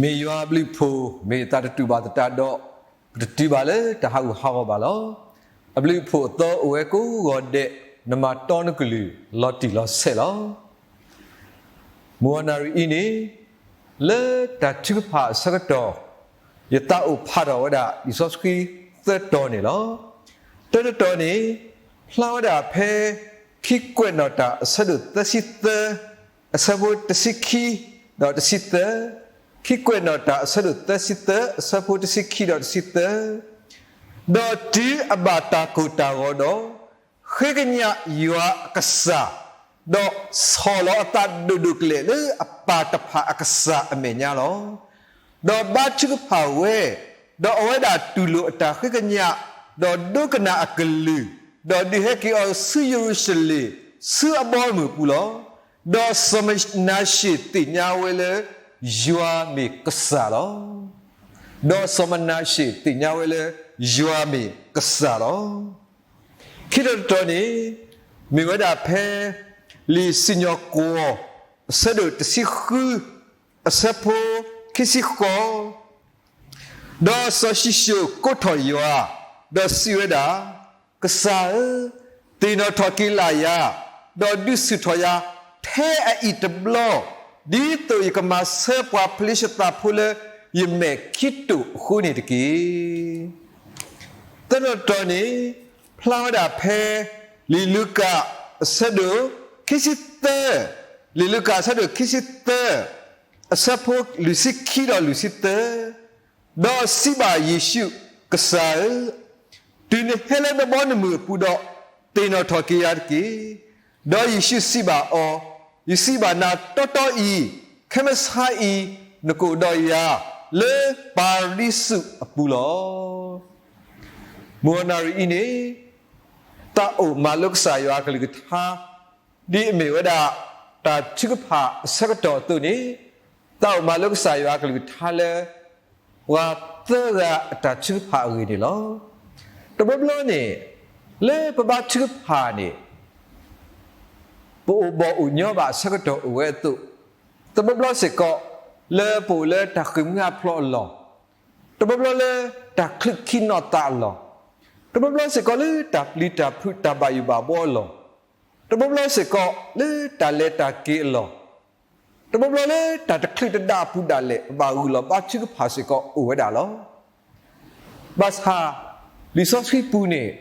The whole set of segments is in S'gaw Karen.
မ့ၢ်ယွၤအဘျုးအဖှိၣ် မ့ၢ်အသးတတူာ်ဘၣ်သတးဒီး, ပတတုၤဘၣ်လၢတၢ်ဟးဂူာ်ဟးဂီၤဘၣ်လီၤ. အဘျုးအဖှိၣ်အသီအိၣ်ဝဲကိးဂီၤဒဲး, နမၤတီနကလုၢ်လီၤတံၢ်လီၤဆဲးလီၤ. မုၢ်ဂီၤနၣ်ရံၣ်အံၤန့ၣ်, လၢတၢ်ထုကဖၣ်အဆၢကတီၢ်, ယသးအိၣ်ဖးထီၣ်ဝဲဒၣ်လံာ်စီဆှံသၢတီၤန့ၣ်လီၤ. တၢတတီၤန့ၣ်, ဖျါဝဲဒၣ်ဖဲ ခံကွဲးနီၣ်တၢ်အဆၢဒိၣ်သၢဆံသၢ, အဆၢဖိတဆံခံဒီးတဆံသၢ, ခံကွဲးနီၣ်တၢ်အဆၢဒိၣ်သၢဆံသၢ အဆၢဖိတဆံခံဒီးတဆံသၢ, ဒီးတုၤအဘၣ်တၢ်ကိၢ်တၢ်ဂီၤဒီး, ဃ့ကညးယွၤအကစၢ်, ဒီးဆီၣ်လီၤအသးဒိၣ်ဒိၣ်ကလဲာ်လၢအပၢ်တဖၣ်အကစၢ်အမဲာ်ညါလီၤ. ဒီးဘါထုကဖၣ်ဝဲ, ဒီးအဝဲဒၣ်တူၢ်လိာ်အတၢ်ဃ့ကညး, ဒီးဒိကနၣ်အကလုၢ်, ဒီးဒုးဟဲက့ၤအီၤဆူယရူၤၡလ့ၣ်, ဆူအဘီအမုၢ်အပူၤလီၤ. ဒီးစီၤမနၤၡ့ၣ်သ့ၣ်ညါဝဲလၢ ယွၤမ့ၢ်ကစၢ်လီၤ. ဒီးစီၤမနၤၡ့ၣ်သ့ၣ်ညါဝဲလၢ ယွၤမ့ၢ်ကစၢ်လီၤ. ခံတီၤတတီၤန့ၣ်, မ့ၢ်ဝဲဒၣ်ဖဲ လံာ်စံၣ်ညီၣ်ကွီၢ် အဆၢဒိၣ်တဆံဃု အဆၢဖိခံဆံဃိး, ဒီးစီၤၡံၣ်ၡိၣ်ကိးထီၣ်ယွၤ, ဒီးစံးဝဲဒၣ်, ကစၢ်ဧၢ, သ့ၣ်နီၣ်ထီၣ်က့ၤလၢ်ယၤ, ဒီးဒုးဆူၣ်ထီၣ်ယၤထဲအအံၤတဘျီ, ဒ်သိးယကမၤဆၢပှၤဖလ့ၡသးဖိလၢယမဲာ်ခံတိာ်အဃိန့ၣ်တက့ၢ်. သၢတီၤတတီၤန့ၣ်, ဖျါဝဲဒၣ်ဖဲ လံာ်လူၤကၣ် အဆၢဒိၣ်ခံဆံသၢ, လံာ်လူၤကၣ်အဆၢဒိၣ်ခံဆံသၢ, အဆၢဖိလွံၢ်ဆံခံဒီးလွံၢ်ဆံသၢ, ဒီးစံးဘၣ်ယ့ၣ်ၡူး, ကစၢ်ဧၢ, တုၤနဟဲလၢနဘီနမုၢ်အပူၤဒီး, သ့ၣ်နီၣ်ထီၣ်က့ၤယၤတက့ၢ်. ဒီးယ့ၣ်ၡူးစံးဘၣ်အီၤ, ယစံးဘၣ်နၤတီတီအံၤ, ခဲမုၢ်ဆါအံၤ, နကအိၣ်ဒီးယၤလၢပၤရဒံစူးအပူၤလီၤ. မုၢ်ဂီၤနၣ်ရံၣ်အံၤန့ၣ်, သးအိၣ်မၤလိကစၢ်ယွၤအကလုၢ်ကထါ, ဒ်အမ့ၢ်ဝဲဒၣ် တၢ်ထုကဖၣ်အဆၢကတီၢ်အသိးန့ၣ်, သးအိၣ်မၤလိကစၢ်ယွၤအကလုၢ်ကထါလၢ ပှၤသၢဂၤအတၢ်ထုကဖၣ်အဂ့ၢ်န့ၣ်လီၤ. တဘျီဘျီန့ၣ်, လၢပဘါထုကဖၣ်န့ၣ် ပအိၣ်ဘီၣ်အိၣ်ညီဘၣ်အဆၢကတီၢ်အိၣ်ဝဲအသိး, တဘျီဘျီစ့ၢ်ကီး လၢပအိၣ်လၢတၢ်ဃ့ၢ်မှံဟးဖျိးအလီၢ်, တဘျီဘျီလၢတၢ်ချုးခံနီၣ်သးအလီၢ်, တဘျီဘျီစ့ၢ်ကီးလၢတၢ်ပျံၤတၢ်ဖုးတၢ်ဘၣ်ယိၣ်ဘၣ်ဘှီအလီၢ်, တဘျီဘျီစ့ၢ်ကီးလၢတၢ်လဲၤတၢ်က့ၤအလီၢ်, တဘျီဘျီလၢတၢ်တချုးတဒါအပူၤဒၣ်လဲာ် ပဘၣ်ဂုာ်လီၤဘါထုကဖၣ်စ့ၢ်ကီးအိၣ်ဝဲဒၣ်လီၤ. ဘၣ်ဆၣ်, လံာ်စီဆှံပူၤန့ၣ်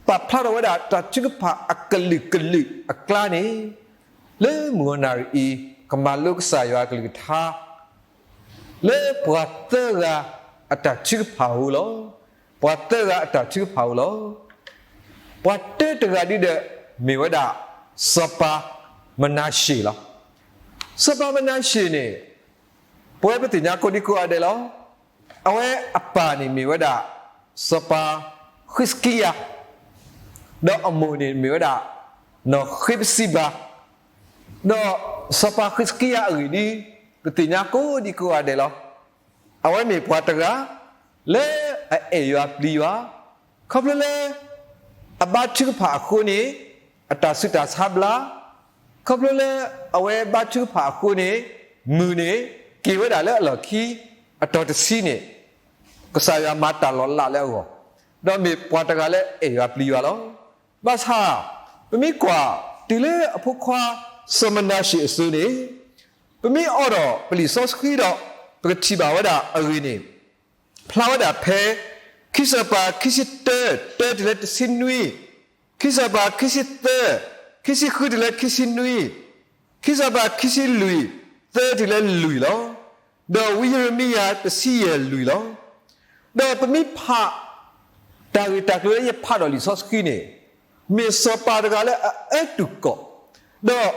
ပာ်ဖျါထီၣ်ဝဲဒၣ်တၢ်ထုကဖၣ်အကလုာ်ကလုာ်အကျါန့ၣ်, လၢမုၢ်ဂီၤနၣ်ရံၣ်အံၤ ကမၤလိကစၢ်ယွၤအကလုၢ်ကထါ လၢပှၤသၢဂၤအတၢ်ထုကဖၣ်အဃိလီၤ. ပှၤသၢဂၤအတၢ်ထုကဖၣ်အဃိလီၤ. ပှၤတၢတဂၤဒ်ဒီး မ့ၢ်ဝဲဒၣ် စီၤပၤမနၤၡ့ၣ်လီၤ. စီၤပၤမနၤၡ့ၣ်န့ၣ် ပဝဲပသ့ၣ်ညါကိးဒံကိးဂၤဒဲးလီၤ. အဝဲအပၢ်န့ၣ်မ့ၢ်ဝဲဒၣ် စီၤပၤဃံးစကံယၤ, ဒီးအမိၢ်န့ၣ်မ့ၢ်ဝဲဒၣ် နီၢ်ဃ့ပစံဘၤ, ဒီးစီၤပၤဃံးစကံယၤအဂ့ၢ်ဒ် ပသ့ၣ်ညါကိးဒံကိးဂၤဒဲးလီၤ. အဝဲမ့ၢ်ပှၤတဂၤ လၢအအဲၣ်ယွၤပျံၤယွၤ, ခီဖျိလၢ အဘါထုကဖၣ်အဃိန့ၣ် အတၢ်ဆူးတၢ်ဆါဘျါ, ခီဖျိလၢအဝဲဘါထုကဖၣ်အဃိန့ၣ် မုၢ်န့ၣ်က့ၤဝဲဒၣ်လၢအလီၢ်ခံ အတီၤတဆံန့ၣ် ကစၢ်ယွၤမၤတၢ်လီၤလးလၢအဂီၢ်, ဒီးမ့ၢ်ပှၤတဂၤလၢအအဲၣ်ယွၤပျံၤယွၤလီၤ. ဘၣ်ဆၣ် ပမ့ၢ်ကွၢ်တုၤလၢအဖိခွါ စီၤမနၤၡ့ၣ်အစိၤန့ၣ် ပမ့ၢ်အိးထီၣ်ပလံာ်စီဆှံဒီး ပကထံၣ်ဘၣ်ဝဲဒၣ်အဂ့ၢ်န့ၣ် ဖျါဝဲဒၣ်ဖဲ ခံစီၤပၤခံဆံတၢ တၢတုၤလၢတဆံနွံ, ခံစီၤပၤခံဆံသၢ ခံဆံဃုတုၤလၢခံဆံနွံ, ခံစီၤပၤခံဆံလွံၢ် သၢတုၤလၢလွံၢ်လီၤ. ဒီးဝံယံးရမံယၤတဆံယဲၢ်လွံၢ်လီၤ. ဒီးပမ့ၢ်ဖး တၢ်ဂ့ၢ်တၢ်ကျိၤလၢယဖးဒီးလံာ်စီဆှံန့ၣ် မ့ၢ်စီၤပၤတဂၤလၢအအၢတုၤကီၢ်, ဒီး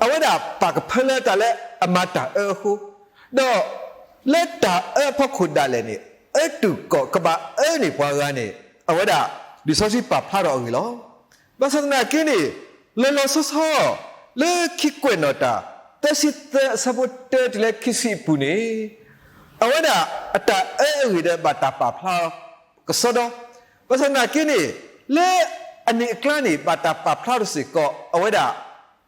အဝဲဒၣ်ပာ်ကဖၢလၢတၢ်လၢအမၤတၢ်အၢအဃိ, ဒီးလၢတၢ်အၢအဖီခိၣ်ဒၣ်လဲာ်န့ၣ် အၢတုၤကီၢ်ကဘၣ်အၢန့ၢ်ပှၤဂၤန့ၣ် အဝဲဒၣ်လံာ်စီဆှံပာ်ဖျါထီၣ်အဂ့ၢ်လီၤ. ဘၣ်ဆၣ်သနာ်က့န့ၣ် လီၤလီၤဆီဆီ လၢခံကွဲးနီၣ်တၢ် သၢဆံသၢအဆၢဖိတၢတုၤလၢခံဆံအပူၤန့ၣ် အဝဲဒၣ်အတၢ်အၢအဂ့ၢ်ဒီးဘၣ်တၢ်ပာ်ဖျါကစီဒီ, ဘၣ်ဆၣ်သနာ်က့န့ၣ် လၢအန့ၣ်အကျါန့ၣ် ဘၣ်တၢ်ပာ်ဖျါထီၣ်စ့ၢ်ကီး အဝဲဒၣ်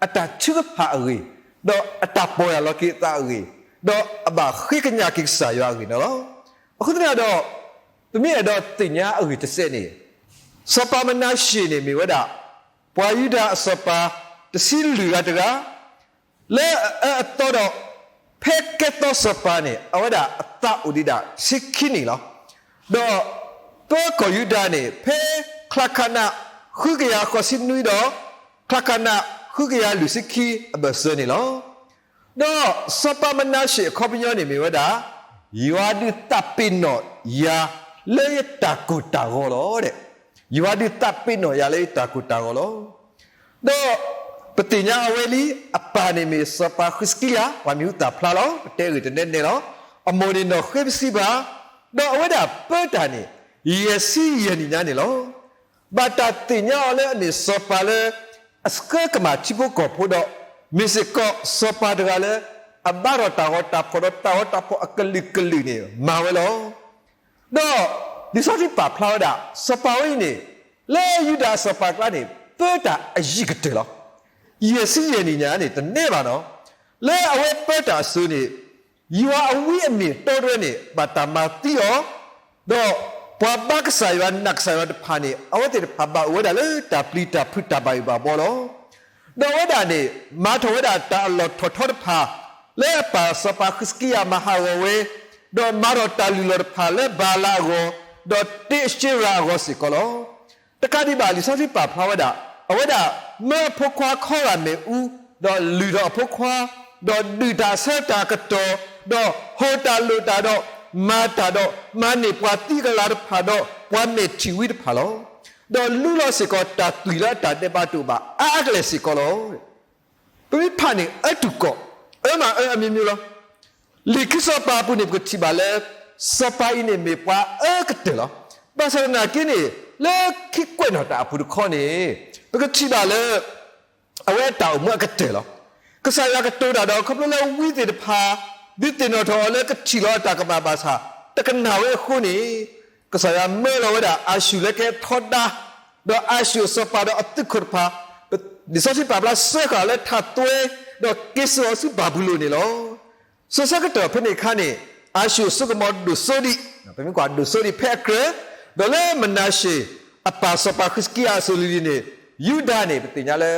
အတၢ်ထုကဖၣ်အဂ့ၢ်, ဒီးအတၢ်ပီၢ်ယၢ်လီၤက့ၤအသးအဂ့ၢ်, ဒီးအဘၣ်ဃ့ကညးက့ၤကစၢ်ယွၤအဂ့ၢ်န့ၣ်လီၤ. အဃိသတးဒီး ပမ့ၢ်အဲၣ်ဒိးသ့ၣ်ညါအဂ့ၢ်တစဲးန့ၣ်, စီၤပၤမနၤၡ့န့ၣ်မ့ၢ်ဝဲဒၣ် ပှၤယူဒၤအစီၤပၤ တဆံလွံၢ်ဂၤတဂၤ လၢအအၢအသီဒီး ဖဲကဲသီစီၤပၤန့ၣ် အဝဲဒၣ်အသးအိၣ်ဒံးဒၣ်တဆံခံနံၣ်လီၤ. ဒီးပၢကီၢ်ယူဒၤန့ၣ် ဖဲချါခနးဃုကယၤဃိးဆံနွံဒီး ချါခနးဃုကယၤလွံၢ်ဆံခံအဘၢၣ်စၢၤန့ၣ်လီၤ. ဒီးစီၤပၤမနၤၡ့အခီပညီန့ၣ်မ့ၢ်ဝဲဒၣ် ယွၤဒုးသးပ့ၤနီၣ်ယၤလၢယတၢ်ကိၢ်တၢ်ဂီၤလီၤ. ယွၤဒုးသးပ့ၤနီၣ်ယၤလၢယတၢ်ကိၢ်တၢ်ဂီၤလီၤ. ဒီးပသ့ၣ်ညါအဝဲလံ, အပၢ်န့ၣ်မ့ၢ်စီၤပၤဃံးစကံယၤ ပှၤမံၤဟူသၣ်ဖျါလီၤ, ပတဲဂ့ၢ်တနဲနဲလီၤ. အမိၢ်န့ၣ်နီၢ်ဃ့ပစံဘၤ, ဒီးအဝဲဒၣ်ပၢတၢ်န့ၣ် ယဲၢ်ဆံယဲၢ်နံၣ်ညါန့ၣ်လီၤ. ဘၣ်တၢ်သ့ၣ်ညါအီၤလၢအမ့ၢ်စီၤပၤလၢ အဆှၢကမၣ်ထံဖိကီၢ်ဖိဒီး မ့ၢ်စ့ၢ်ကီးစီၤပၤတဂၤလၢ အဘါထီၣ်တၢ်ဂီၤတၢ်ဖီၣ်ဒီးတၢ်ဂီၤတၢ်ဖီၣ်အကလုာ်ကလုာ်န့ၣ် မၤဝဲလီၤ. ဒီးလံာ်စီဆှံပာ်ဖျါဝဲဒၣ် စီၤပၤဝဲအံၤန့ၣ် လၢယူဒၤအစီၤပၤအကျါန့ၣ် ပၢတၢ်အယံာ်ကတၢၢ်လီၤ. ယဲၢ်ဆံယဲၢ်နံၣ်ညါန့ၣ် တနဲဘၣ်နီၤ. လၢအဝဲပၢတၢ်အစိၤန့ၣ် ယွၤအဝံအမ့ၢ်အတီတဝဲန့ၣ် ဘၣ်တၢ်မၤသံအီၤ, ဒီးပှၤဘါကစၢ်ယွၤနာ်ကစၢ်ယွၤတဖၣ်န့ၣ် အဝဲသ့ၣ်တဖၣ်ဘၣ်အိၣ်ဝဲဒၣ်လၢတၢ်ပျံၤတၢ်ဖုးတၢ်ဘၣ်ယိၣ်ဘၣ်ဘှီလီၤ. ဒီးအဝဲဒၣ်န့ၣ် မၤထီၣ်ဝဲဒၣ်တၢ်အလီၢ်ထီၣ်ထီတဖၣ် လၢအပၢ်စီၤပၤဃံးစကံယၤမၤဟးဂီၤဝဲ, ဒီးမၤထီၣ်တၢ်လုၢ်လီၢ်တဖၣ်လၢဘၤလးအဂီၢ်, ဒီးတ့အၡ့ရၤအဂီၢ်စ့ၢ်ကီးလီၤ. တကးဒံးဘၣ် လံာ်စီဆှံပာ်ဖျါဝဲဒၣ် အဝဲဒၣ်မၢအဖိခွါခီဂာ်မ့ၣ်အူ, ဒီးလုၢ်ထီၣ်အဖိခွါ, ဒီးဒုၣ်တၢ်ဆၢတၢ်ကတီၢ်, ဒီးဟီၣ်တၢ်လိၣ်တၢ်ဒီး မၤတၢ်ဒီး မၤန့ၢ်ပှၤသံကလၤတဖၣ်ဒီး ပှၤမဲာ်ထံၣ်ဝံတဖၣ်လီၤ. ဒီးလူလီၤစ့ၢ်ကီးတၢ်သွံၣ်လၢအတၢ်ဒဲးဘးတအိၣ်ဘၣ် အါအါကလဲာ်စ့ၢ်ကီးလီၤ. ပမ့ၢ်ဖးန့ၣ် အၢတုၤကီၢ်, အၢမၤအၢအမျိုးမျိုးလီၤ. လံာ်ခံစီၤပၤအပူၤန့ၣ် ပကထံၣ်ဘၣ်လၢ စီၤပၤအံၤန့ၣ်မ့ၢ်ပှၤအၢကတၢၢ်လီၤ. ဘၣ်ဆၣ်သနာ်က့န့ၣ် လၢခံကွဲးနီၣ်တၢ်အပူၤတခီန့ၣ် ပကထံၣ်ဘၣ်လၢ အဝဲအတၢ်အိၣ်မူအကတၢၢ်လီၤ. ကစၢ်ယွၤကတိၤတၢ်ဒီး ခီဖျိလၢဝံသ့ၣ်တဖၣ် ဒုးသ့ၣ်နီၣ်ထီၣ်အီၤလၢကထံၣ်လီၤအတၢ်ကမၣ်ဘၣ်ဆၣ် တကနၣ်ဝဲအဃိန့ၣ် ကစၢ်ယွၤမၢလီၤဝဲဒၣ်အၤၡူၢ်လၢကဟဲထီဒါ ဒီးအၤၡူၢ်အစီၤပၤဒီးအသုးခိၣ်တဖၣ် လံာ်စီဆှံပာ်ဖျါစၢဃာ်အီၤလၢထးသွဲ ဒီးက့ၤစိာ်အီၤဆူဘၤဘူလိၣ်န့ၣ်လီၤ. စိၤဆၢကတီၢ်ဖဲန့ၣ်အခါန့ၣ် အၤၡူၢ်အစိကမီၤဒိၣ်စိဒံး, ပမ့ၢ်ကွၢ်ဒိၣ်စိဒံးဖဲအကြၢး, ဒီးလၢမနၤၡ့ အပၢ်စီၤပၤဃံးစကံယၤအစိၤလံၤလံၤန့ၣ် ယူဒၤန့ၣ် ပသ့ၣ်ညါလၢ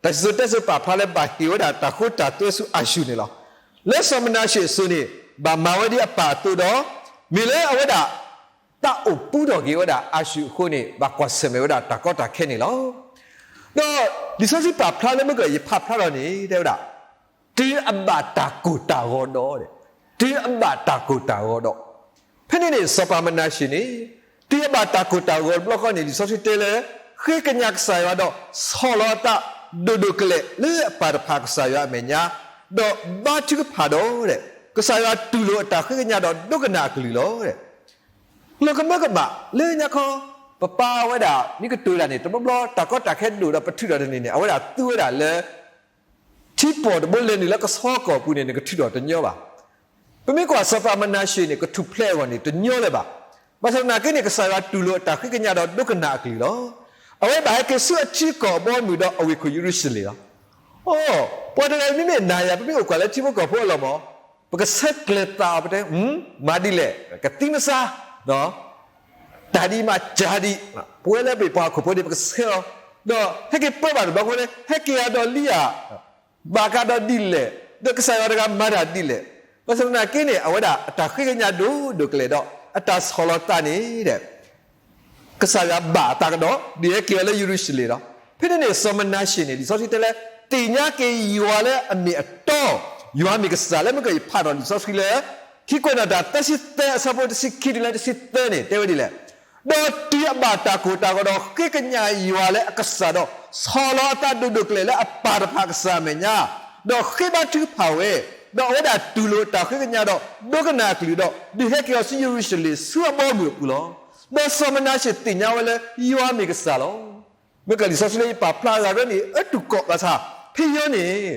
တၢ်စံၣ်စိၤတဲစိၤပာ်ဖျါလၢဘၣ်ဟ့ၣ်ဝဲဒၣ်တၢ်ဃိတၢ်သွဲဆူအၤၡူၢ်န့ၣ်လီၤ. လၢစီၤမနၤၡ့အစိၤန့ၣ် ဘၣ်မၤဝဲဒ်အပၢ်အသိးဒီး မ့ၢ်လၢအဝဲဒၣ် သးအိၣ်ပူထီၣ်က့ၤဝဲဒၣ်အၤၡူၢ်အဃိန့ၣ် ဘၣ်ကွၢ်ဆၢၣ်မဲာ်ဝဲဒၣ်တၢ်ကီတၢ်ခဲန့ၣ်လီၤ. ဒီးလံာ်စီဆှံပာ်ဖျါလၢမ့ၢ်ကယဖးဖျါထီၣ်န့ၣ် တဲဝဲဒၣ် တုၤအဘၣ်တၢ်ကိၢ်တၢ်ဂီၤဒီး, တုၤအဘၣ်တၢ်ကိၢ်တၢ်ဂီၤဒီး, ဖဲန့ၣ်န့ၣ် စီၤပၤမနၤၡ့န့ၣ် တုၤအဘၣ်တၢ်ကိၢ်တၢ်ဂီၤတဘျီဃီန့ၣ် လံာ်စီဆှံတဲလၢ ဃ့ကညးကစၢ်ယွၤဒီး ဆီၣ်လီၤအသးဒိၣ်ဒိၣ်ကလဲာ်လၢအပၢ်တဖၣ်ကစၢ်ယွၤအမဲာ်ညါ, ဒီးဘါထုကဖၣ်ဒီး ကစၢ်ယွၤတူၢ်လိာ်အတၢ်ဃ့ကညးဒီးဒိကနၣ်အကလုၢ်လီၤ. လီၤကမၢကမၣ်လၢညါခီ, ပပၢ်ဝဲဒၣ် မ့ၢ်ကတိၤတၢ်န့ၣ် တဘျီဘျီတၢ်ကီတၢ်ခဲဒိၣ်ဒီးပထုးထီၣ်တန့ၢ်န့ၣ် အဝဲဒၣ်သူဝဲဒၣ်လၢ ထံပီၢ်တဘိလဲၤနုာ်လၢကဆီကီၢ်ပူၤန့ၣ် နကထုးထီၣ်တညီဘၣ်. ပမ့ၢ်ကွၢ်စီၤပၤမနၤၡ့န့ၣ် ကထူၣ်ဖျဲးအဂီၢ်န့ၣ် တညီလၢၤဘၣ်. ဘၣ်ဆၣ်သနာ်က့န့ၣ် ကစၢ်ယွၤတူၢ်လိာ်အတၢ်ဃ့ကညးဒီးဒိကနၣ်အကလုၢ်လီၤ. အဝဲဘၣ်ဟဲက့ၤဆူအထံကီၢ်အဘီအမုၢ်ဒီးအဝ့ၢ်ခိၣ်ယရူၤၡလ့ၣ်လီၤ. အိ, ပှၤတဂၤအံၤမ့မ့ၢ်နၤယၤ ပမ့ၢ်အိၣ်ကွၢ်လၢထံဖိကီၢ်ဖိအလီၢ်မး ပကဆဲးကျၢၤသးအီၤပတဲ, မၤဒ်လဲၣ်, ကသံမစါ, တၢ်ဒ်မးကၢ်ဒ်, ပဝဲလၢပပှၤဟီၣ်ခိၣ်ဖိန့ၣ် ပကဆဲးအီၤ, ဒီးဟဲက့ၤပၢဘၣ်တဘျီဃီန့ၣ် ဟဲက့ၤအီၤဒီးလံဧါ, ဘၣ်ကဒီးဒ်လဲၣ်, ဒီးကစၢ်ယွၤတဂၤမၤတၢ်ဒ်လဲၣ်. ဘၣ်ဆၣ်သနာ်က့န့ၣ် အဝဲဒၣ်အတၢ်ဃ့ကညးဒိၣ်ဒိၣ်ကလဲာ်ဒီး အတၢ်ဆီၣ်လီၤသးန့ၣ် ကစၢ်ယွၤဘၣ်အသးကဒီး ဒုးဟဲက့ၤအီၤလၢယရူၤၡလ့ၣ်လီၤ. ဖဲန့ၣ်န့ၣ် စီၤမနၤၡ့န့ၣ် လံာ်စီဆှံတဲလၢ သ့ၣ်ညါက့ၤယွၤလၢအမ့ၢ်အတီ, ယွၤမ့ၢ်ကစၢ်လၢမ့ၢ်ကယဖးထီၣ်လံာ်စီဆှံလၢ ခံကွဲးနီၣ်တၢ်သၢဆံသၢအဆၢဖိတဆံခံတုၤလၢတဆံသၢန့ၣ် တဲဝဲဒ်လဲၣ်. ဒီးတုၤအဘၣ်တၢ်ကိၢ်တၢ်ဂီၤဒီးဃ့ကညးယွၤလၢအကစၢ်ဒီး ဆီၣ်လီၤအသးဒိၣ်ဒိၣ်ကလဲာ်လၢအပၢ်တဖၣ်ကစၢ်အမဲာ်ညါ, ဒီးဃ့ဘါထုကဖၣ်ဝဲ, ဒီးအဝဲဒၣ်တူၢ်လိာ်အတၢ်ဃ့ကညးဒီး ဒိကနၣ်အကလုၢ်ဒီး ဒုးဟဲက့ၤအီၤဆူယရူၤၡလ့ၣ်ဆူအဘီအမုၢ်အပူၤလီၤ. ဒီးစီၤမနၤၡ့သ့ၣ်ညါဝဲလၢယွၤမ့ၢ်ကစၢ်လီၤ. မ့ၢ်ကလံာ်စီဆှံလၢယပာ်ဖျါအဂၤတဖၣ်န့ၣ် အၢတုၤကီၢ်ဘၣ်ဆၣ်, ဖဲယီၤန့ၣ်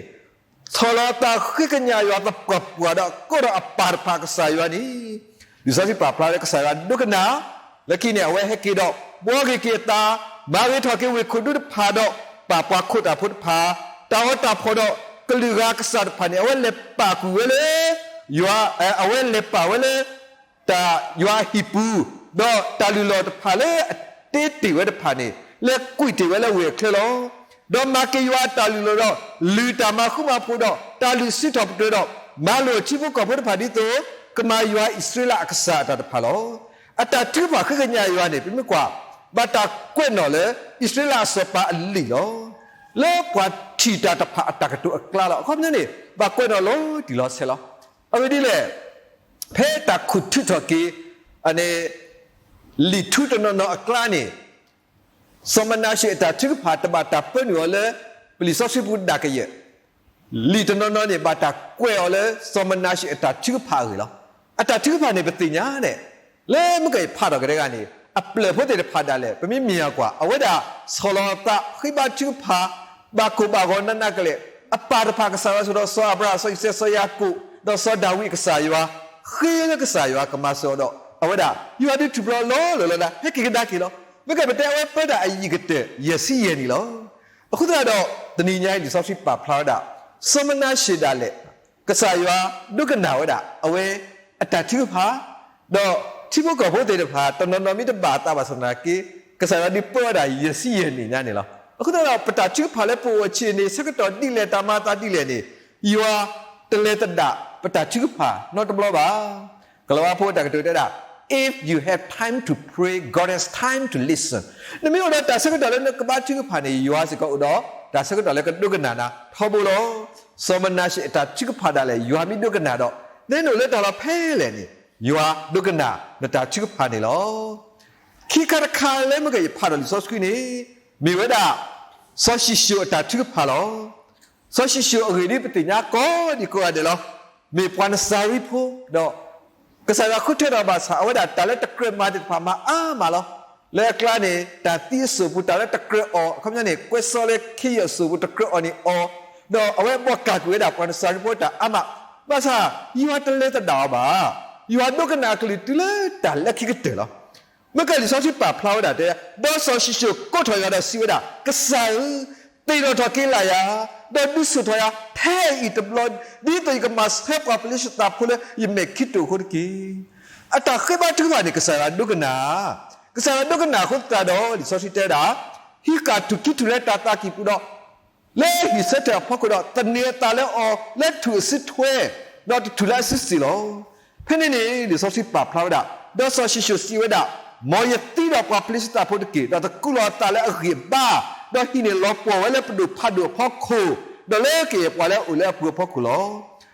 ဆီၣ်လီၤအသးဃ့ကညးယွၤသပှၢ်ပှၢ်ဒီးကိးထီၣ်အပၢ်တဖၣ်ကစၢ်ယွၤန့ၣ်, လံာ်စီဆှံပာ်ဖျါလၢကစၢ်ယွၤဒိကနၣ်, လၢခံန့ၣ် အဝဲဟဲက့ၤဒီး ဘှီဂ့ၤက့ၤအသး, မၤဂ့ၤထီၣ်က့ၤဝ့ၢ်ခိၣ်ဒူတဖၣ်ဒီး ပာ်ပှၤခိးတၢ်ဖိတဖၣ်, တၢ်ဂီၤတၢ်ဖီၣ်ဒီး ကလုာ်ဂၤကစၢ်တဖၣ်န့ၣ် အဝဲလဲၤပာ်ကွံာ်ဝဲလၢ ယွၤ, အဝဲလဲၤပာ်ဝဲလၢ တၢ်ယွၤအဟံၣ်ပူၤ, ဒီးတၢ်လုၢ်လီၢ်တဖၣ်လၢအတ့တ့ၢ်ဝဲတဖၣ်န့ၣ် လဲၤကွံာ်တ့ၢ်ဝဲလၢဝ့ၢ်အချၢလီၤ. ဒီးမၤက့ၤယွၤအတၢ်လုၢ်လီၢ်ဒီး လုၢ်တၢ်မၤဃူမၤဖိးဒီး တၢ်လုၢ်စံးထီၣ်ပတြၢၤဒီး မၤလိာ်ထံဖိကီၢ်ဖိတဖၣ်ဒ်သိး ကမၤယွၤအံၣ်စရ့လးအကစၢ်အတၢ်တဖၣ်လီၤ. အတၢ်ထုကဖၣ်ဃ့ကညးယွၤန့ၣ် ပမ့ၢ်ကွၢ် ဘၣ်တၢ်ကွဲးနီၣ်လၢ အံၣ်စရ့လးအစီၤပၤအလံာ်လီၤ. လၢပှၤထံၣ်တၢ်တဖၣ်အတၢ်ကတိၤအကျါလီၤ. အခီပညီန့ၣ် ဘၣ်ကွဲးနီၣ်လီၤတံၢ်လီၤဆဲးလီၤ. အဂ့ၢ်ဒ်လဲၣ်, ဖဲတၢ်ခိၣ်ထုးထီၣ်က့ၤ လံာ်ထူတနီၤနီၤအကျါန့ၣ် စီၤမနၤၡ့အတၢ်ထုကဖၣ်တဘၣ်တၢ်ပၢနုာ်အီၤလၢ ပလံာ်စီဆှံပူၤဒၣ်ကယဲၢ်, လံာ်တနီၤနီၤန့ၣ် ဘၣ်တၢ်ကွဲးအီၤလၢ စီၤမနၤၡ့အတၢ်ထုကဖၣ်အဂ့ၢ်လီၤ. အတၢ်ထုကဖၣ်န့ၣ် ပသ့ၣ်ညါဒဲး, လၢမုၢ်ကယဖးထီၣ်ကဒါက့ၤန့ၣ် အပျဲၢ်ဖိသ့ၣ်တဖၣ်ဒၣ်လဲာ် ပမ့ၢ်မ့ၢ်အကွၢ် အဝဲဒၣ်ဆီၣ်လီၤအသး ဃ့ဘါထုကဖၣ် ဘၣ်ကိၢ်ဘၣ်ဂီၤနးနးကလဲာ်, အပၢ်တဖၣ်ကစၢ်ယွၤဆိၣ်ဒီးစီၤအၤဘြၤဟၣ် စီၤအံၤစဲး စီၤယၤကိာ် ဒီးစီၤဒၤဝံးအကစၢ်ယွၤ ဃ့လၢကစၢ်ယွၤကမၤစၢၤအီၤဒီး အဝဲဒၣ် ယွၤဒုးထူၣ်ဖျဲးလီၤလၢာ်လီၤဒၣ် ဟဲက့ၤကဒါက့ၤလီၤ. မ့ၢ်ကဲပတဲအဝဲပၢတၢ်အယံာ်ကတၢၢ် ယဲၢ်ဆံယဲၢ်နံၣ်လီၤ. အဃိသတးဒီး တနံၤညါအံၤ လံာ်စီဆှံပာ်ဖျါဝဲဒၣ် စီၤမနၤၡ့ဒၣ်လဲာ် ကစၢ်ယွၤဒိကနၣ်ဝဲဒၣ် အဝဲအတၢ်ထုကဖၣ်, ဒီးထံဖိကီၢ်ဖိသ့ၣ်တဖၣ် တနီၤနီၤမ့ၢ်တဘၣ်အသးဘၣ်ဆၣ်သနာ်က့ ကစၢ်ယွၤဒုးပၢဝဲဒၣ်ယဲၢ်ဆံယဲၢ်နံၣ်ညါန့ၣ်လီၤ. အဃိသတးဒီး ပတၢ်ထုကဖၣ်လၢပအိၣ်အဆ့ၣ်န့ၣ် ဆၢကတီၢ်ဒ်လဲၣ် တၢ်မၤအသးဒ်လဲၣ်န့ၣ် ယွၤတလဲၤသဒၣ်ပတၢ်ထုကဖၣ်နီတဘျီဘၣ်. ကလၤဝါဖိတၢ်ကတိၤတဲဒၣ် If you have time to pray, God has time to listen. နမ့ၢ်အိၣ်ဒီးတၢ်ဆၢကတီၢ်လၢနကဘါထုကဖၣ်န့ၣ် ယွၤစ့ၢ်ကီးအိၣ်ဒီးတၢ်ဆၢကတီၢ်လၢကဒိကနၣ်နၤထီဘိလီၤ. စီၤမနၤၡ့အတၢ်ထုကဖၣ်ဒၣ်လဲာ် ယွၤမ့ၢ်ဒိကနၣ်ဒီး နအိၣ်လၢတၢ်လီၢ်ဖဲလဲၣ်န့ၣ် ယွၤဒိကနၣ်နတၢ်ထုကဖၣ်န့ၣ်လီၤ. ခံခါတခါလၢမုၢ်ကယဖးထီၣ်လံာ်စီဆှံန့ၣ် မ့ၢ်ဝဲဒၣ် စီၤၡံၣ်ၡိၣ်အတၢ်ထုကဖၣ်လီၤ. စီၤၡံၣ်ၡိၣ်အဂ့ၢ်ဒ်ပသ့ၣ်ညါကိးဒံးကိးဂၤဒဲးလီၤ. မ့ၢ်ပှၤနစၤရံဖိ ဒီး ကစၢ်ယွၤဃုထၢထီၣ်ဘၣ်ဆၣ် အဝဲဒၣ်တၢ်လၢတကြၢးမၤသ့ၣ်တဖၣ်မၤအါမးလီၤ. လၢအကျါန့ၣ် တၢ်သံအစိၣ်ပူၤ တၢ်လၢတကြၢးအီၣ် အခီပညီန့ၣ် ကွဲစီလၢခ့ယုၢ်အစိၣ်ပူၤ တကြၢးအီၣ်န့ၣ်အီၤ, ဒီးအဝဲဘၣ်ကၢ်ကွံာ်ဝဲဒၣ်ပှၤနစၤရံဖိတၢ်အါမး, ဘၣ်ဆၣ် ယွၤတလဲၤသဒၣ်အီၤဘၣ်. ယွၤဒိကနၣ်အကလုၢ်တုၤလၢတၢ်လၢခံကတၢၢ်လီၤ. မ့ၢ်ကဲလံာ်စီဆှံပာ်ဖျါဝဲဒၣ်တဲ, ဒီးစီၤၡံၣ်ၡိၣ်ကိးထီၣ်ယွၤဒီးစံးဝဲဒၣ်, ကစၢ်ဧၢ, သ့ၣ်နီၣ်ထီၣ်က့ၤလၢ်ယၤ, ဒီးဒုးဆူၣ်ထီၣ်ယၤထဲအံၤတဘျီ, ဒ်သိးယကမၤဆၢပှၤဖလ့ၡသးဖိလၢယမဲာ်ခံတိာ်အဃိတက့ၢ်. အတၢ်ဃ့ဘါထုကဖၣ်န့ၣ် ကစၢ်ယွၤဒိကနၣ်, ကစၢ်ယွၤဒိကနၣ်အဃိသတးဒီး လံာ်စီဆှံတဲဝဲဒၣ်, ဟံးဃာ်ထူၣ်ကံထူၣ်လၢတၢ်သးကံၢ်ပူၤဒီး လၢဟံၣ်ဆၢထၢၣ်အဖီခိၣ်ဒီး သန့ၤအသးလၢအီၤလၢထူၣ်အစုထွဲ, ဒီးတထူၣ်လၢအစုစ့ၢ်လီၤ. ဖဲန့ၣ်န့ၣ် လံာ်စီဆှံပာ်ဖျါဝဲဒၣ်, ဒီးစီၤၡံၣ်ၡိၣ်စံးဝဲဒၣ်, မ်ယသံဒီးပှၤဖလ့ၡသးဖိတက့ၢ်, ဒီးသကူးလီၤအသးလၢအဂံၢ်အဘါ, ဒီးဟံၣ်န့ၣ်လီၤပှီၢ်ဝဲလၢပဒိၣ်ဖးဒိၣ်အဖီခိၣ်, ဒီးလၢကယဲၢ်ပှၤလၢအအိၣ်လၢအပူၤအဖီခိၣ်လီၤ.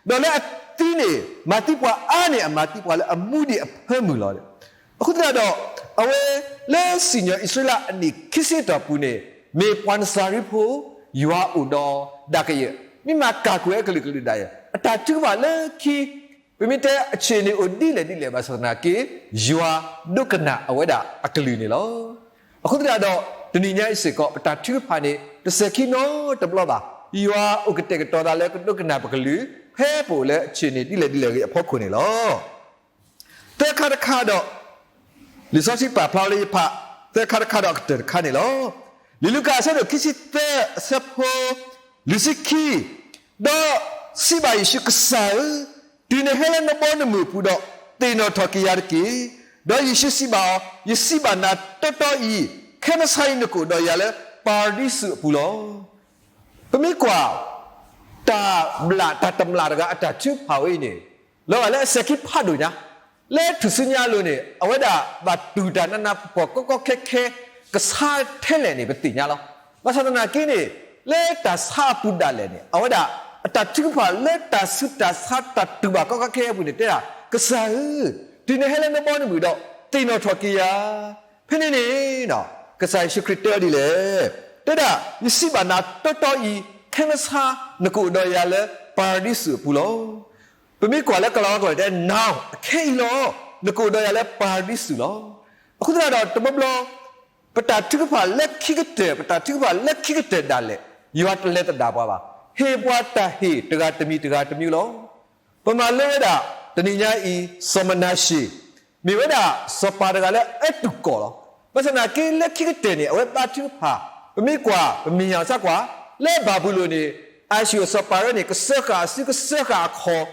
ဒီးလၢအသံန့ၣ် မၤသံပှၤအါန့ၢ်အမၤသံပှၤလၢအမူဒံးအဖၢမုၢ်လီၤ. အဃိသတးဒီး အဝဲလၢစံၣ်ညီၣ်အံၣ်စရ့လးအနံၣ်ခံဆံအတီၢ်ပူၤန့ၣ် မ့ၢ်ပှၤနစၤရံဖိ ယွၤအိၣ်ဒီးဒၣ်ကယဲၢ်, မ့ၢ်မၤကၢ်ကွံာ်ဝဲအကလုာ်ကလုာ်ဒၣ်ယဲၢ်, အတၢ်ထုကဖၣ်လၢခံ ပမ့ၢ်တဲအဆ့ၣ်န့ၣ်အိၣ်ဒ်လဲၣ်ဒ်လဲၣ်ဘၣ်ဆၣ်သနာ်က့ ယွၤဒိကနၣ်အဝဲဒၣ်အကလုၢ်န့ၣ်လီၤ. အဃိသတးဒီး တနံၤညါအံၤစ့ၢ်ကီး ပတၢ်ထုကဖၣ်န့ၣ် တစဲၤခံနီတဘျီဘၣ်. ယွၤအိၣ်ကတဲာ်ကတီၤသးလၢကဒိကနၣ်ပကလုၢ် ဖဲပအိၣ်လၢအဆ့ၣ်န့ၣ်ဒ်လဲၣ်ဒ်လဲၣ်အဂ့ၢ်အဖီခိၣ်န့ၣ်လီၤ. သၢခါတခါဒီး လံာ်စီဆှံပာ်ဖျါလၢယဖး သၢခါတခါဒီးအကတၢၢ်တခါန့ၣ်လီၤ. လံာ်လူၤကၣ်အဆၢဒိၣ်ခံဆံသၢ အဆၢဖိ လွံၢ်ဆံခံ, ဒီးစံးဘၣ်ယ့ၣ်ၡူး, ကစၢ်ဧၢ, တုၤနဟဲလၢနဘီနမုၢ်အပူၤဒီး သ့ၣ်နီၣ်ထီၣ်က့ၤယၤတက့ၢ်. ဒီးယ့ၣ်ၡူးစံးဘၣ်အီၤ, ယစံးဘၣ်နၤတီတီအံၤ, ခဲမုၢ်ဆါအံၤနကအိၣ်ဒီးယၤလၢပၤရဒံစူးအပူၤလီၤ. ပမ့ၢ်ကွၢ် တၢ်ဘျၣ်တၢ်တမျၣ်တဂၤအတၢ်ထုကဖၣ်ဝဲအံၤန့ၣ် လီၤဂာ်လၢအစဲၤခံဖးဒိၣ်ညါ, လၢထူၣ်စုညါအလိၤန့ၣ် အဝဲဒၣ်ဘၣ်တူၢ်တၢ်နးနးဖှီၣ်ဖှီၣ်ကီကီခဲခဲ ကဆါထဲလဲၣ်န့ၣ် ပသ့ၣ်ညါလီၤ. ဘၣ်ဆၣ်သနာ်က့န့ၣ် လၢတၢ်ဆါအပူၤဒၣ်လဲာ်န့ၣ် အဝဲဒၣ်အတၢ်ထုကဖၣ်လၢတၢ်ဆူးတၢ်ဆါတၢ်တူၢ်ဘၣ်ကီကီခဲခဲအပူၤန့ၣ် တဲဒၣ်, ကစၢ်ဧၢ, တုၤနဟဲလၢနဘီနမုၢ်ဒီး သ့ၣ်နီၣ်ထီၣ်က့ၤယၤ ဖဲန့ၣ်န့ၣ် ကစၢ်ယ့ၣ်ၡူးခရံာ်တဲအီၤဒ်လဲၣ်. တဲဒၣ်, ယစံးဘၣ်နၤတီတီအံၤ, ခဲမုၢ်ဆါနကအိၣ်ဒီးယၤလၢပၤရဒံစူးအပူၤလီၤ. ပမ့ၢ်ကွၢ်လၢကလၤဝါကျိာ်တဲ now, အခဲအံၤလီၤ, နကအိၣ်ဒီးယၤလၢပၤရဒံစူးလီၤ. အဃိသတးဒီး တဘျီဘျီ ပတၢ်ထုကဖၣ်လၢခံကတၢၢ်, ပတၢ်ထုကဖၣ်လၢခံကတၢၢ်ဒၣ်လဲာ်, ယွၤတလဲၤသဒၣ်ပှၤဘၣ်. ဟ့ၣ်ပှၤတၢ်ဟ့ၣ်တဂၤတမံၤတဂၤတမံၤလီၤ. ပမၤလိဝဲဒၣ် တနံၤညါအံၤ စီၤမနၤၡ့ မ့ၢ်ဝဲဒၣ် စီၤပၤတဂၤလၢအအၢတုၤကီၢ်လီၤ. ဘၣ်ဆၣ်သနာ်က့ လၢခံကတၢၢ်န့ၣ် အဝဲဘါထုကဖၣ်, ပမ့ၢ်ကွၢ် ပမ့ၢ်ယၤစၢ်ကွၢ်, လၢဘၤဘူလိၣ်န့ၣ် အၤၡူၣ်အစီၤပၤရဲန့ၣ် ကစၢဃာ်အစုကစၢဃာ်အခီၣ်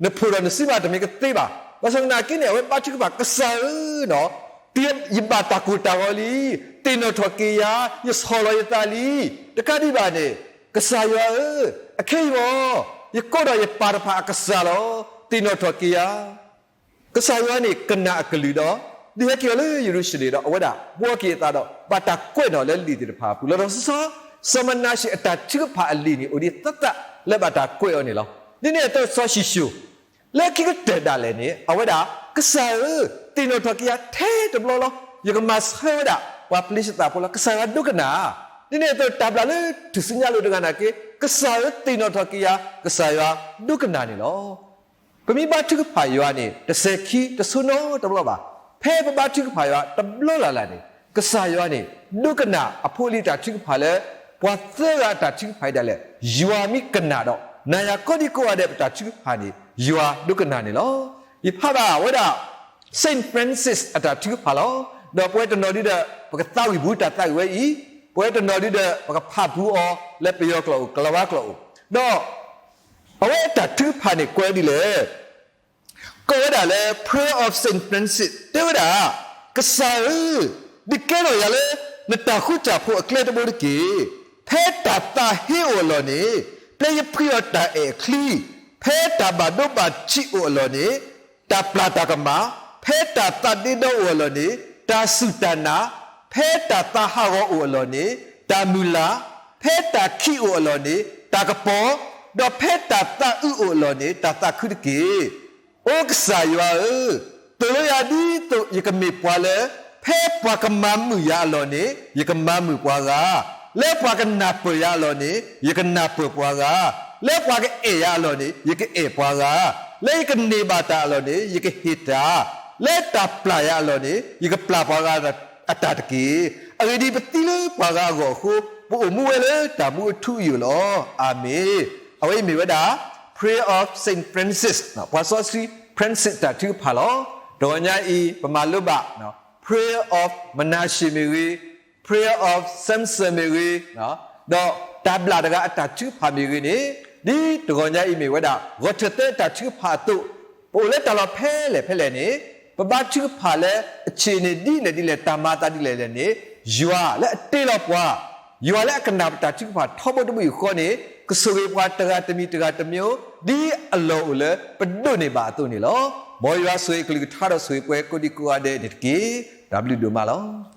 နဖိးဒီးနစုမးတမ့ၢ်ကသ့ဘၣ်. ဘၣ်ဆၣ်သနာ်က့န့ၣ် အဝဲဘါထုကဖၣ် ကစၢ်ဧၢ, ယဘၣ်တၢ်ကိၢ်တၢ်ဂီၤလံ, သ့ၣ်နီၣ်ထီၣ်က့ၤယၤ, ယဆီၣ်လီၤယသးလံ. တကးဒံးဘၣ်န့ၣ်, ကစၢ်ယွၤဧၢ, အခဲအံၤအံၤ, ယကိးဒီးယပၢ်တဖၣ်အကစၢ်လီၤ. သ့ၣ်နီၣ်ထီၣ်က့ၤယၤ. ကစၢ်ယွၤန့ၣ်ကနၣ်အကလုၢ်ဒီး ဒုးဟဲက့ၤအီၤလၢယရူၤၡလ့ၣ်ဒီး အဝဲဒၣ်ဘှီက့ၤအသးဒီး ဘၣ်တၢ်ကွဲးနီၣ်လၢလံာ်သ့ၣ်တဖၣ်အပူၤလီၤ. ဒီးစီၤ, စီၤမနၤၡ့အတၢ်ထုကဖၣ်အလံာ်န့ၣ် အိၣ်ဒံးသၢသၣ်လၢဘၣ်တၢ်ကွဲးအီၤန့ၣ်လီၤ. ဒ်န့ၣ်အသိးစီၤၡံၣ်စိၣ် လၢခံကတၢၢ်ဒၣ်လဲာ်န့ၣ် အဝဲဒၣ်, ကစၢ်ဧၢ, သ့ၣ်နီၣ်ထီၣ်က့ၤယၤထဲတဘျီလီၤ. ယကမၤဆၢဝဲဒၣ် ပှၤပလ့းၡသးဖိလီၤ. ကစၢ်ယွၤဒိကနၣ်. ဒ်န့ၣ်အသိးတၢ်ဘျၣ်လၢထူၣ်စုညါလိၤတဂၤနာ်က့, ကစၢ်ဧၢ, သ့ၣ်နီၣ်ထီၣ်က့ၤယၤ, ကစၢ်ယွၤဒိကနၣ်န့ၣ်လီၤ. ပမ့ၢ်ဘါထုကဖၣ်ယွၤန့ၣ် တစဲးခံတဆိနီတဘျီဘၣ်. ဖဲပဘါထုကဖၣ်ယွၤတဘျီလၢ်လၢ်န့ၣ် ကစၢ်ယွၤန့ၣ် ဒိကနၣ်အဖိအလံၤတၢ်ထုကဖၣ်လၢ ပှၤသၢဂၤအတၢ်ထုကဖၣ်အံၤဒၣ်လဲာ်, ယွၤမ့ၢ်ကနၣ်ဒီး နၤယၤကိးဒံကိးဂၤဒဲးပတၢ်ထုကဖၣ်န့ၣ် ယွၤဒိကနၣ်န့ၣ်လီၤ. ယဖးဘၣ်ဝဲဒၣ် Saint Francis အတၢ်ထုကဖၣ်လီၤ. ဒီးပဝဲတနီၤဒုဒီး ပကသးဝံၣ်ဘူးတၢ်သးဝံၣ်ဝဲအံၤ, ပဝဲတနီၤဒုဒီး ပကဖးဘူးအီၤလၢပယီၤကျိာ်အိၣ်, ကလၤဝါကျိာ်အိၣ်, ဒီး အဝဲအတၢ်ထုကဖၣ်န့ၣ်ကွဲးဒ်လဲၣ်. ကိးဝဲဒၣ်လၢ Prayer of Saint Francis တဲဝဲဒၣ်, ကစၢ်ဧၢ, ဒုးကဲထီၣ်ယၤလၢ နတၢ်ဃူတၢ်ဖိးအကျဲတဘိတက့ၢ်. ဖဲတၢ်သးဟ့အိၣ်အလီၢ်န့ၣ် ပျဲယဖှံအီၤတၢ်အဲၣ်အချံ, ဖဲတၢ်ဘၣ်ဒိဘၣ်ထံးအိၣ်အလီၢ်န့ၣ် တၢ်ပျၢ်တၢ်ကမၣ်, ဖဲတၢ်သးဒ့ဒီအိၣ်အလီၢ်န့ၣ် တၢ်စူၢ်တၢ်နာ်, ဖဲတၢ်သးဟးဂီၤအိၣ်အလီၢ်န့ၣ် တၢ်မုၢ်လၢ်, ဖဲတၢ်ခံးအိၣ်အလီၢ်န့ၣ် တၢ်ကပီၤ, ဒီးဖဲတၢ်သးအုးအိၣ်အလီၢ်န့ၣ် တၢ်သးခုတက့ၢ်. အိကစၢ်ယွၤဧၢ, သိၣ်လိယၤဒ်သိးယကမ့ၢ်ပှၤလၢ ဖဲပှၤကမၤမုာ်ယၤအလီၢ်န့ၣ် ယကမၤမုာ်ပှၤဂၤ, လၢပှၤကနၢ်ပၢၢ်ယၤအလီၢ်န့ၣ် ယကနၢ်ပၢၢ်ပှၤဂၤ, လၢပှၤကအဲၣ်ယၤအလီၢ်န့ၣ် ယကအဲၣ်ပှၤဂၤ, လၢယကန့ၢ်ဘၣ်တၢ်အလီၢ်န့ၣ် ယကဟ့ၣ်တၢ်, လၢတၢ်ပျၢ်ယၤအလီၢ်န့ၣ် ယကပျၢ်ပှၤဂၤအတၢ်တက့ၢ်. အဂ့ၢ်ဒ်အံၤ, ပသံလၢပှၤဂၤအဂီၢ်အဃိ ပအိၣ်မူဝဲလၢတၢ်မူအထူအယိာ်လီၤ. အၤမ့ၣ်. အဝဲအံၤမ့ၢ်ဝဲဒၣ် Prayer of Saint Francis, ပှၤစီဆှံ Francis တၢ်ထုကဖၣ်လီၤ. တဂီၤညါအံၤ ပမၤလိဘၣ် Prayer of Menashe မ့ၢ်ဂ့ၤ, Prayer of Samson မ့ၢ်ဂ့ၤ, ဒီးတၢ်ဘျၣ်တဂၤအတၢ်ထုကဖၣ်မ့ၢ်ဂ့ၤန့ၣ်, ဒ်တဂီၤညါအံၤမ့ၢ်ဝဲဒၣ် ဂီၤထၢၣ်သၢအတၢ်ထုကဖၣ်အသိး, ပအိၣ်လၢတၢ်လီၢ်ဖဲလဲၣ်ဖဲလဲၣ်န့ၣ်, ပဘါထုကဖၣ်လၢအဆံးန့ၣ်ဒ်လဲၣ်ဒ်လဲၣ်, တၢ်မၤအသးဒ်လဲၣ်လဲၣ်န့ၣ်, ယွၤလၢအတ့လီၤပှၤ, ယွၤလၢအကနၣ်ပတၢ်ထုကဖၣ်ထီဘိတဘိယူၢ်ဃီန့ၣ် ကဆိၣ်ဂ့ၤပှၤတဂၤတမံၤတဂၤတမံၤ ဒ်အလီၢ်အိၣ်လၢပဒိးန့ၢ်ဘၣ်အသိးန့ၣ်လီၤ. မ်ယွၤဆိၣ်ဂ့ၤအကလုၢ်ကထါဒီးဆိၣ်ဂ့ၤပှၤကိးဒံကိးဂၤဒဲးန့ၣ်တက့ၢ်. တၢ်ဘျုးဒိၣ်မးလီၤ.